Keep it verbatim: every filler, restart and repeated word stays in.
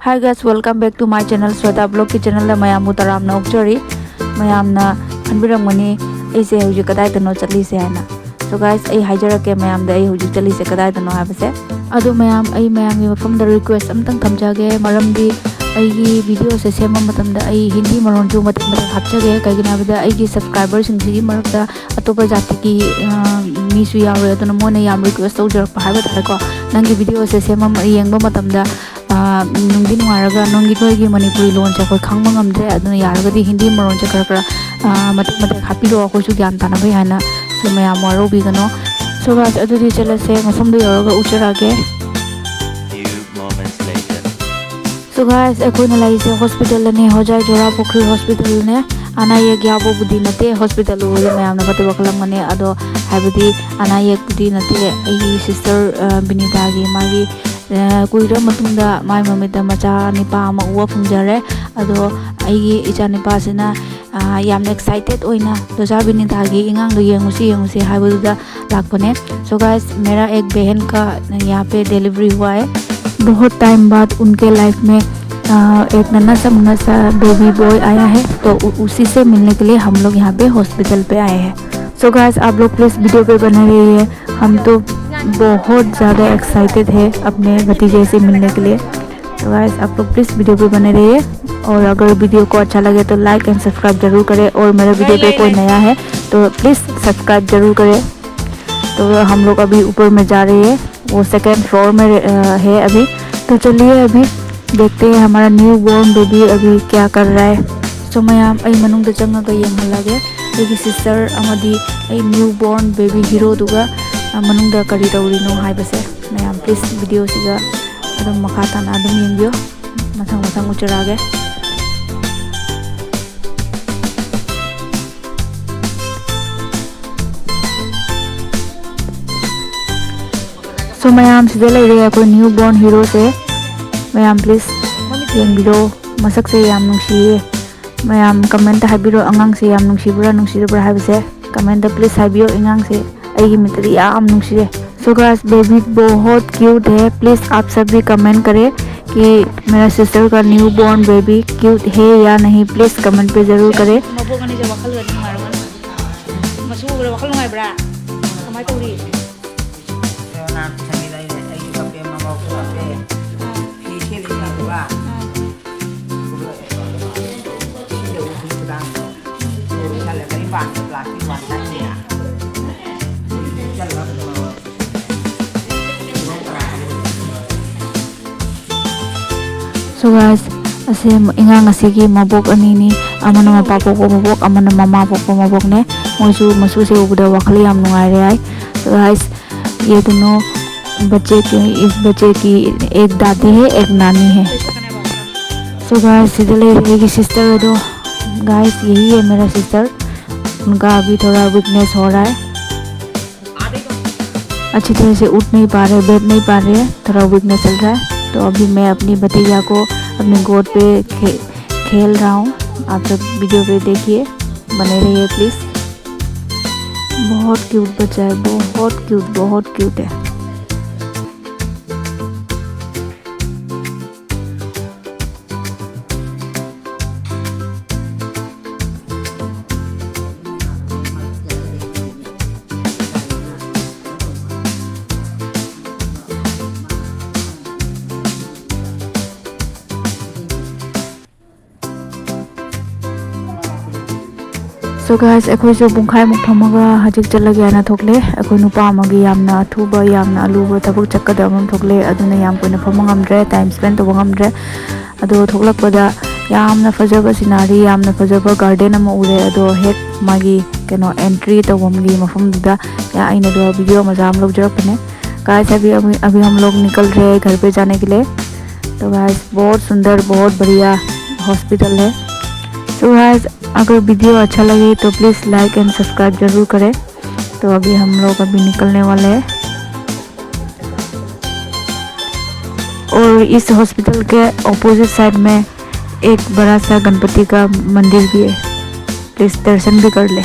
Hi guys, welcome back to my channel, Shweta Vlog ꯀꯤ channel ꯗ ꯃꯌꯥꯝꯕꯨ ꯇꯔꯥꯝꯅ ꯑꯣꯛꯆꯔꯤ꯫ ꯃꯌꯥꯝꯅ ꯈꯟꯕꯤꯔꯝꯒꯅꯤ ꯑꯩꯁꯦ ꯍꯧꯖꯤꯛ ꯀꯗꯥꯏꯗꯅꯣ ꯆꯠꯂꯤꯁꯦ ꯍꯥꯏꯅ꯫ So guys, ꯑꯩ ꯍꯥꯏꯖꯔꯛꯀꯦ ꯃꯌꯥꯝꯗ ꯑꯩ ꯍꯧꯖꯤꯛ ꯆꯠꯂꯤꯁꯦ ꯀꯗꯥꯏꯗꯅꯣ ꯍꯥꯏꯕꯁꯦ꯫ ꯑꯗꯣ ꯃꯌꯥꯝ, ꯑꯩ ꯃꯌꯥꯝꯒꯤ ꯃꯐꯝꯗ request ꯑꯝꯇꯪ ꯊꯝꯖꯒꯦ, ꯃꯔꯝꯗꯤ ꯑꯩꯒꯤ video ꯁꯦ ꯁꯦꯝꯕ ꯃꯇꯝꯗ ꯑꯩ ꯍꯤꯟꯗꯤ ꯃꯔꯣꯟꯁꯨ ꯃꯇꯦꯛ ꯃꯇꯦꯛ ꯍꯥꯞꯆꯒꯦ꯫ ꯀꯩꯒꯤꯅꯣ ꯍꯥꯏꯕꯗ ꯑꯩꯒꯤ subscriber ꯁꯤꯡꯁꯤꯒꯤ ꯃꯔꯛꯇ ꯑꯇꯣꯞꯄ ꯖꯥꯇꯤꯒꯤ, ꯑ, ꯃꯤꯁꯨ ꯌꯥꯎꯔꯦ꯫ ꯑꯗꯨꯅ ꯃꯣꯏꯅ ꯌꯥꯝ request ꯇꯧꯖꯔꯛꯄ ꯍꯥꯏꯕ ꯇꯥꯔꯦꯀꯣ꯫ ꯅꯪꯒꯤ video ꯁꯦ ꯁꯦꯝꯃ ꯌꯦꯡꯕ ꯃꯇꯝꯗ, ꯑ, ꯅꯨꯡꯗꯤ ꯅꯨꯡꯉꯥꯏꯔꯒ ꯅꯪꯒꯤ, ꯅꯣꯏꯒꯤ ꯃꯅꯤꯄꯨꯔꯤ ꯂꯣꯟꯁꯦ ꯑꯩꯈꯣꯏ ꯈꯪꯕ ꯉꯝꯗ꯭ꯔꯦ꯫ ꯑꯗꯨꯅ ꯌꯥꯔꯒꯗꯤ ꯍꯤꯟꯗꯤ ꯃꯔꯣꯟꯁꯦ ꯈꯔ ꯈꯔ, ꯑ, ꯃꯇꯦꯛ ꯃꯇꯦꯛ ꯍꯥꯞꯄꯤꯔꯛꯑꯣ, ꯑꯩꯈꯣꯏꯁꯨ ꯒ꯭ꯌꯥꯟ ꯇꯥꯅꯕ ꯍꯥꯏꯅ꯫ So ꯃꯌꯥꯝ ꯋꯥꯔꯧꯕꯤꯒꯅꯣ꯫ So guys, ꯑꯗꯨꯗꯤ ꯆꯠꯂꯁꯦ, ꯃꯐꯝꯗꯨ ꯌꯧꯔꯒ ꯎꯠꯆꯔꯛꯑꯒꯦ꯫ Few moments later. So guys, ꯑꯩꯈꯣꯏꯅ ꯂꯩꯔꯤꯁꯦ hospital ꯗꯅꯦ, ꯍꯣꯖꯥꯏ ꯖꯣꯔꯥ ꯄꯨꯈ꯭ꯔꯤ hospital ꯅꯦ꯫ ꯑꯅꯥ ꯑꯌꯦꯛ ꯌꯥꯎꯕꯕꯨꯗꯤ ꯅꯠꯇꯦ, hospital ꯎꯕꯗ ꯃꯌꯥꯝꯅ ꯐꯠꯇꯕ ꯈꯜꯂꯝꯒꯅꯤ, ꯑꯗꯣ ꯍꯥꯏꯕꯗꯤ ꯑꯅꯥ ꯑꯌꯦꯛꯄꯨꯗꯤ ꯅꯠꯇꯦ꯫ ꯑꯩꯒꯤ sister, ꯑ, ꯕꯤꯅꯤꯇꯥꯒꯤ ꯃꯥꯒꯤ, ꯑ, ꯀꯨꯏꯔꯕ ꯃꯇꯨꯡꯗ ꯃꯥꯏ ꯃꯃꯤꯠꯇ ꯃꯆꯥ ꯅꯤꯄꯥ ꯑꯃ ꯎꯕ ꯐꯪꯖꯔꯦ꯫ ꯑꯗꯣ ꯑꯩꯒꯤ ꯏꯆꯥ ꯅꯤꯄꯥꯁꯤꯅ, ꯑ, ꯌꯥꯝꯅ excited ꯑꯣꯏꯅ ꯗꯣꯖꯥ ꯕꯤꯅꯤꯇꯥꯒꯤ ꯏꯉꯥꯡꯗꯣ ꯌꯦꯡꯉꯨꯁꯤ, ꯌꯦꯡꯉꯨꯁꯤ ꯍꯥꯏꯕꯗꯨꯗ ꯂꯥꯛꯄꯅꯦ꯫ So guys, मेरा एक बहन का यहाँ पे delivery हुआ है। बहुत time बाद उनके life में, अ, एक नन्हा सा मुन्ना सा baby boy आया है, तो उ-, उसी से मिलने के लिए हम लोग यहाँ पे hospital पे आए हैं। So guys, आप लोग please video पे बने रहिए, हम तो बहुत ज़्यादा excited है अपने भतीजे से मिलने के लिए। तो guys, आप लोग please video पे बने रहिए, और अगर video को अच्छा लगे तो like and subscribe जरूर करें, और मेरे video पे कोई नया है तो please subscribe जरूर करें। तो हम लोग अभी ऊपर में जा रही है, वो second floor में, अ, है अभी। तो चलिए अभी देखते हैं हमारा newborn baby अभी क्या कर रहा है। So ꯃꯌꯥꯝ, ꯑꯩ ꯃꯅꯨꯡꯗ ꯆꯪꯉꯒ ꯌꯦꯡꯍꯜꯂꯒꯦ ꯑꯩꯒꯤ sister ꯑꯃꯗꯤ ꯑꯩ newborn baby heroꯗꯨꯒ, ꯑ, ꯃꯅꯨꯡꯗ ꯀꯔꯤ ꯇꯧꯔꯤꯅꯣ ꯍꯥꯏꯕꯁꯦ꯫ ꯃꯌꯥꯝ please videoꯁꯤꯒ ꯑꯗꯨꯝ ꯃꯈꯥ ꯇꯥꯅ ꯑꯗꯨꯝ ꯌꯦꯡꯕꯤꯌꯨ꯫ ꯃꯊꯪ ꯃꯊꯪ ꯎꯠꯆꯔꯛꯑꯒꯦ꯫ So ꯃꯌꯥꯝ, ꯁꯤꯗ ꯂꯩꯔꯦ ꯑꯩꯈꯣꯏ newborn heroꯁꯦ꯫ ꯃꯌꯥꯝ please ꯌꯦꯡꯕꯤꯔꯣ, ꯃꯁꯛꯁꯦ ꯌꯥꯝ ꯅꯨꯡꯁꯤꯌꯦ꯫ ꯃꯌꯥꯝ comment ꯍꯥꯏꯕꯤꯔꯣ, ꯑꯉꯥꯡꯁꯦ ꯌꯥꯝ ꯅꯨꯡꯁꯤꯕ꯭ꯔꯥ ꯅꯨꯡꯁꯤꯗꯕ꯭ꯔꯥ ꯍꯥꯏꯕꯁꯦ comment please ꯍꯥꯏꯕꯤꯌꯣ꯫ ꯑꯉꯥꯡꯁꯦ ꯑꯩꯒꯤ ꯃꯤꯠꯇꯗꯤ ꯌꯥꯝ ꯅꯨꯡꯁꯤꯔꯦ꯫ So guys, baby बहुत cute है, please आप सभी comment करें कि मेरा सिस्टर का न्यू बॉर्न बेबी क्यूट है या नहीं, प्लीज कमेंट पे जरूर करें। ꯃꯕꯣꯛ ꯑꯅꯤꯁꯦ ꯋꯥꯈꯜꯒꯗꯤ ꯅꯨꯡꯉꯥꯏꯔꯝꯒꯅꯤ꯫ ꯃꯁꯨ ꯎꯕꯗ ꯋꯥꯈꯜ ꯅꯨꯡꯉꯥꯏꯕ꯭ꯔꯥ? ꯀꯃꯥꯏꯅ ꯇꯧꯔꯤ? ꯅꯍꯥꯟ ꯄꯨꯁꯟꯕꯤꯗ ꯑꯩꯅ, ꯑꯩꯁꯨ ꯀꯞꯄꯦ, ꯃꯃꯥꯁꯨ ꯀꯞꯄꯦ꯫ ꯐꯤ ꯁꯦꯠꯂꯤꯅꯦ ꯑꯗꯨꯒ꯫ ꯁꯤꯗ ꯎꯄꯨ ꯈꯨꯗꯥꯡꯗꯣ꯫ ꯆꯜꯂꯒ ꯏꯕꯥꯟꯗ ꯄ꯭ꯂꯥꯁꯇꯤꯛ ꯋꯥꯟ ꯇꯥꯏꯝꯅꯤꯅ꯫ ꯆꯜꯂꯒ So guys, ꯑꯁꯦ ꯑꯉꯥꯡ ꯑꯁꯤꯒꯤ ꯃꯕꯣꯛ ꯑꯅꯤꯅꯤ, ꯑꯃꯅ ꯃꯄꯥ ꯄꯣꯛꯄ ꯃꯕꯣꯛ, ꯑꯃꯅ ꯃꯃꯥ ꯄꯣꯛꯄ ꯃꯕꯣꯛꯅꯦ꯫ ꯃꯣꯏꯁꯨ ꯃꯁꯨꯁꯦ ꯎꯕꯗ ꯋꯥꯈꯜ ꯌꯥꯝ ꯅꯨꯡꯉꯥꯏꯔꯦ ꯍꯥꯏ꯫ So guys, ये दोनों बच्चे के, इस बच्चे की एक दादी है, एक नानी है। So guys, ꯁꯤꯗ ꯂꯩꯔꯦ ꯑꯩꯒꯤ ꯁꯤꯁꯇꯔ ꯑꯗꯣ꯫ Guys, यही है मेरा सिस्टर। उनका अभी थोड़ा वीकनेस हो रहा है, अच्छी तरह से उठ नहीं पा रहे, बैठ नहीं पा रहे, थोड़ा वीकनेस चल रहा है। तो अभी मैं अपनी भतीजा को अपने गोद पे खे, खेल रहा हूँ। आप सब वीडियो पे देखिए, बने रहिए प्लीज। बहुत क्यूट बच्चा है, बहुत क्यूट, बहुत क्यूट है। So guys, ꯑꯩꯈꯣꯏꯁꯨ ꯄꯨꯡꯈꯥꯏꯃꯨꯛ ꯐꯝꯃꯒ ꯍꯧꯖꯤꯛ ꯆꯠꯂꯒꯦ ꯍꯥꯏꯅ ꯊꯣꯛꯂꯦ꯫ ꯑꯩꯈꯣꯏ ꯅꯨꯄꯥ ꯑꯃꯒꯤ ꯌꯥꯝꯅ ꯑꯊꯨꯕ, ꯌꯥꯝꯅ ꯑꯂꯨꯕ ꯊꯕꯛ ꯆꯠꯀꯗꯕ ꯑꯃ ꯊꯣꯛꯂꯦ, ꯑꯗꯨꯅ ꯌꯥꯝ ꯀꯨꯏꯅ ꯐꯝꯕ ꯉꯝꯗ꯭ꯔꯦ, ꯇꯥꯏꯝ ꯁ꯭ꯄꯦꯟ ꯇꯧꯕ ꯉꯝꯗ꯭ꯔꯦ꯫ ꯑꯗꯣ ꯊꯣꯛꯂꯛꯄꯗ ꯌꯥꯝꯅ ꯐꯖꯕ ꯁꯤꯅꯔꯤ, ꯌꯥꯝꯅ ꯐꯖꯕ ꯒꯥꯔꯗꯦꯟ ꯑꯃ ꯎꯔꯦ꯫ ꯑꯗꯣ ꯍꯦꯛ ꯃꯥꯒꯤ ꯀꯩꯅꯣ ꯑꯦꯟꯇ꯭ꯔꯤ ꯇꯧꯐꯝꯒꯤ ꯃꯐꯝꯗꯨꯗ ꯑꯩꯅ ꯑꯗꯣ ꯚꯤꯗꯤꯑꯣ ꯃꯆꯥ ꯑꯃ ꯂꯧꯖꯔꯛꯄꯅꯦ꯫ Guys, अभी अभी अभी हम लोग निकल रहे हैं घर पे जाने के लिए। तो गाइस, बहुत सुंदर, बहुत बढ़िया हॉस्पिटल है। तो गाइस, अगर वीडियो अच्छा लगे तो प्लीज लाइक एंड सब्सक्राइब जरूर करें। तो अभी हम लोग अभी निकलने वाले हैं। और इस हॉस्पिटल के अपोजिट साइड में एक बड़ा सा गणपति का मंदिर भी है, प्लीज दर्शन भी कर ले।